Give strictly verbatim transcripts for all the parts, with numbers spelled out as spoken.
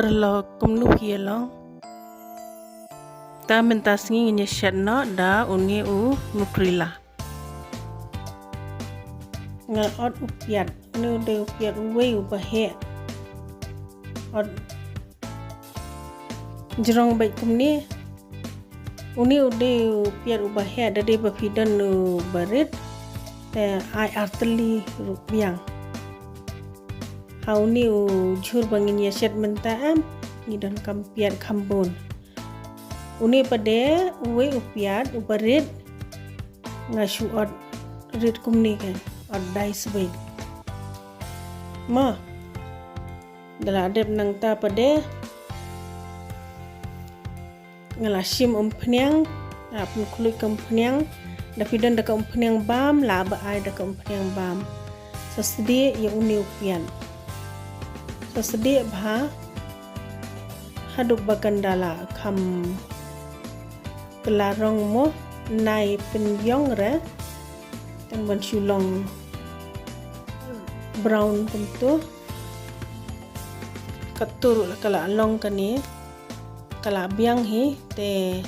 Lo kumno phi ïa long. Ta mynta sngi ngin ïa shet noh da une u Nutella. Nga ot u piat, une u dei u piat uwei uba heh. Ot jrong beit kumne. Une u dei u piat uba heh, da dei ba phi don uba rit, te ai artylli ruh biang. Ha une u jhur ba ngin ïa shet mynta em, ngi donkam piat kham bun. Une pat de uwei u piat uba rit, nga shu ot rit kumne, ka ot dice beit. Mo, da la dep nangta pat de nga la shim umphniang, la pynkhluit ka umphniang. Da phi don da ka umphniang bam, lah ba ai da ka umphniang bam. Sa sdieh ïa une u piat. Sa sdieh bha haduh ba kan da la kham kylla rong mo, nai pynïong re. Tang ban shu long brown kumto. Katto ruh ka la long kane, ka la biang hi, te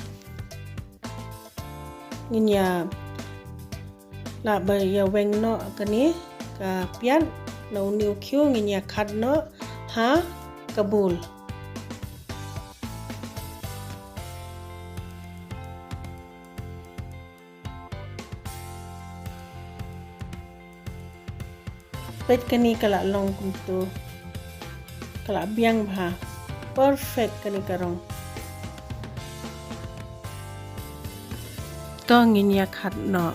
ngin ïa lah ba ïa weng noh kane ka piat. Na une u khiew ngin ïa khat noh ha ka bowl. Peit kane ka la long kumto. Ka la biang bha. Perfect kane ka rong. To ngin ïa khat noh.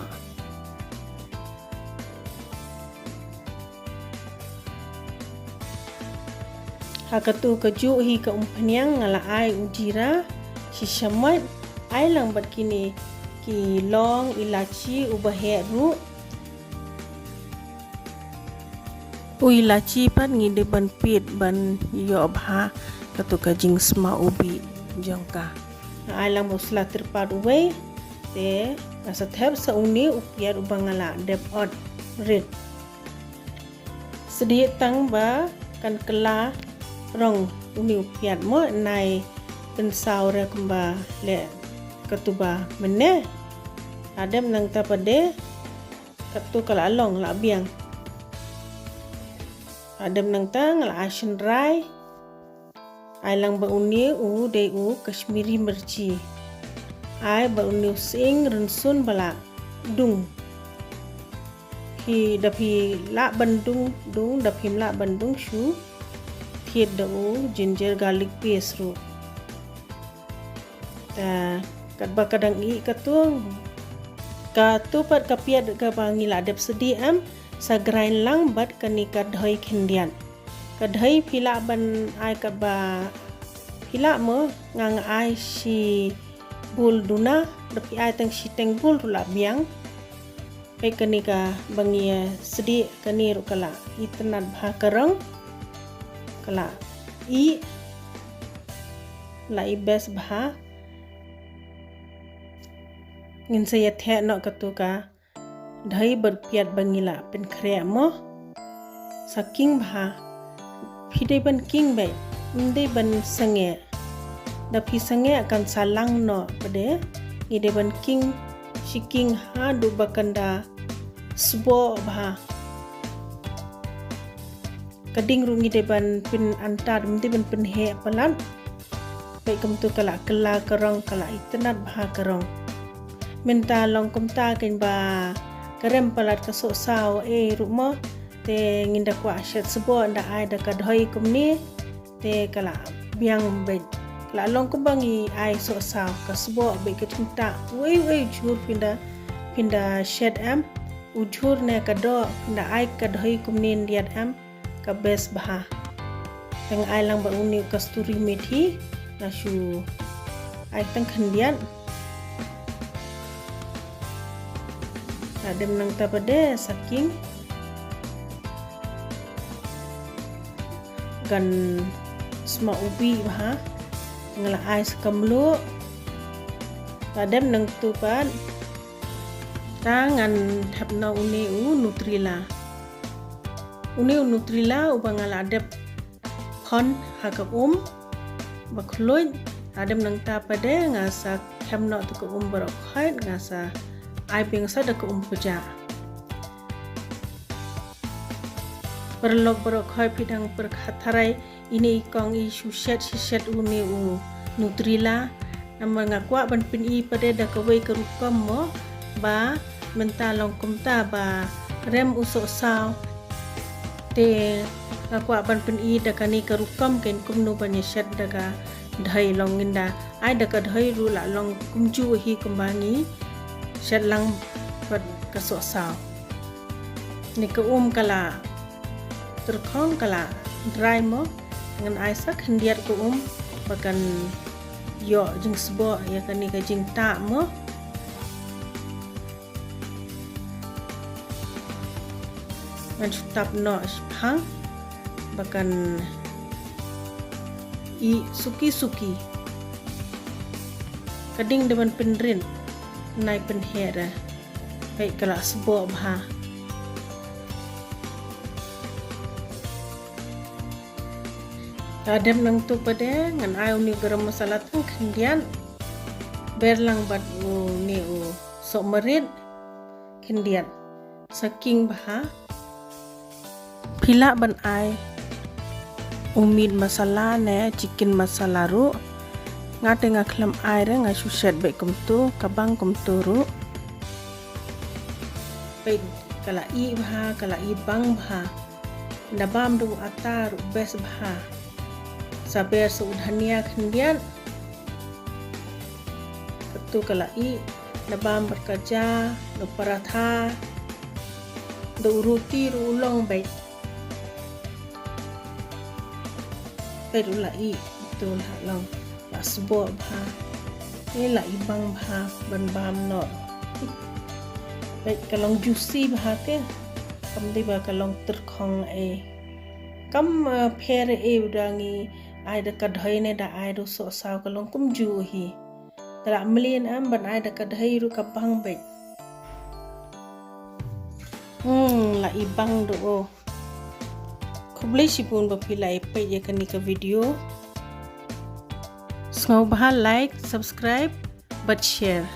Ha katu ka juh hi ka umphniang nga la ai u jira, shi shamoit, ai lang bad kine ki long, ilachi, uba heh ruh. U ilachi pat ngi dei ban pit ban ïoh bha katu ka jingsma ubi jong ka. Nga ai lang ba u sla tyrpad uwei, te nga sa thep sa une u piat uba nga la dep ot rit. Sdieh tang ba kan kylla rong une u piat mo, nai pynsaw re kumba leh katu ba mynne. La dep nangta pat de, katu ka la long la biang. La dep nangta nga la ai shynrai. Ai lang ba une u dei u Kashmiri mirchi. Ai ba une u sying rynsun ba la dung. Phi da phi lah ban dung, dung, da phim lah ban dung shu thied da u ginger garlic paste ruh. Ta katba ka dang ih katu, katu pat ka piat kaba ngi la dep sdieh em, sa grind lang bad kane ka doi khyndiat. Ka doi phi lah ban ai kaba phi lah mo, nga nga ai shi bowl duna, da phi ai tang shiteng bowl ruh la biang. Peit kane kaba ngi ïa sdieh kane ruh ka la itynnad bha ka rong. Ka la ih, la ih best bha. Ngin sa ïa theh noh katu ka doi bad piat ba ngi la pynkhreh mo. Sa king bha. Phi dei ban king beit, ym dei ban sangeh. Da phi sangeh kan sa lang noh pat de. Ngi dei ban king, shi king haduh ba kan da sboh bha. Ka ding ruh ngi dei ban pynantat, ym dei ban pynheh palat. Peit kumtu ka la kylla ka rong, ka la itynnad bha ka rong. Mynta long kumta kein ba ka rem palat ka sohsaw eh ruh mo. Te ngin da kwah shet sboh, nda ai da ka doi kumne. Te ka la biang beit. Ka la long kumba ngi ai sohsaw, ka sboh beit ka jingtah. Wei wei jhur phin da, phin da shet em. U jhur ne ka doh, phin da ai ka doi kumne ndiat em. Ka best bha. Te nga ai lang bad une u kasturi methi, nga shu ai tang khyndiat. Hadien nangta pat de sa king. Kan sma ubi bha. Nga la ai sa ka mluh. Hadien nangtu pat, ta ngan thep noh une u Nutella. Une u Nutella uba nga la dep phon ha ka um. ba khluit. Hadien nangta pat de nga sa khem noh te ka um baroh khoit, nga sa ai biang sa da ka um pajah. Paralok baroh khoit, phi dang pyrkhat tharai ine i kong i shu shet shet une u Nutella. Namar nga kwah ban pyni pat de da kawei ka rukom mo, ba mynta long kumta ba rem u sohsaw. Te nga kwah ban pyni da kane ka rukom kein kumno ban ïa shet da ka dei, long ngin da ai da ka dei ruh la long kumjuh hi kumba ngi shet lang bad ka sohsaw. Ni ka um ka la tyrkhong, ka la dry mo, ngan ai sa khyndiat ka um ba kan ïoh jingsboh ïa kane ka jingtah mo. Ngan shu tap noh shaphang ba kan ih suki suki. Ka ding da ban pynrit, nai pynheh re. Peit ka la sboh bha. Hadien nangta pat de ngan ai une u garam masala tang khyndiat. Ber lang bad une u sohmarit khyndiat. Sa khing bha. Phi lah ban ai u meat masala ne chicken masala ruh. Nga te nga khlem ai re, nga shu shet beit kumta, ka bang kumta ruh. Peit ka la ih bha, ka la ih bang bha. Da bam da u atta ruh best bha. Sa ber sa u dhania khyndiat. Katu ka la ih, da bam bad ka ja, da u paratha, da u roti ruh u long beit. Peit u la ih, tu la long, la sboh bha. Ni la ih bang bha ban bam noh. Peit ka long juicy bha te. Kam dei ba ka long tyrkhong eh. Kam, eh, pher eh u da ngi ai da ka dei ne da ai da u sohsaw, ka long kumjuh hi. Te la mlien em ban ai da ka dei ruh ka bang beit. Hmm, la ih bang da o. Khublei shibun ba phi la ïa peit ïa kane ka video. Sngewbha like, subscribe bad share.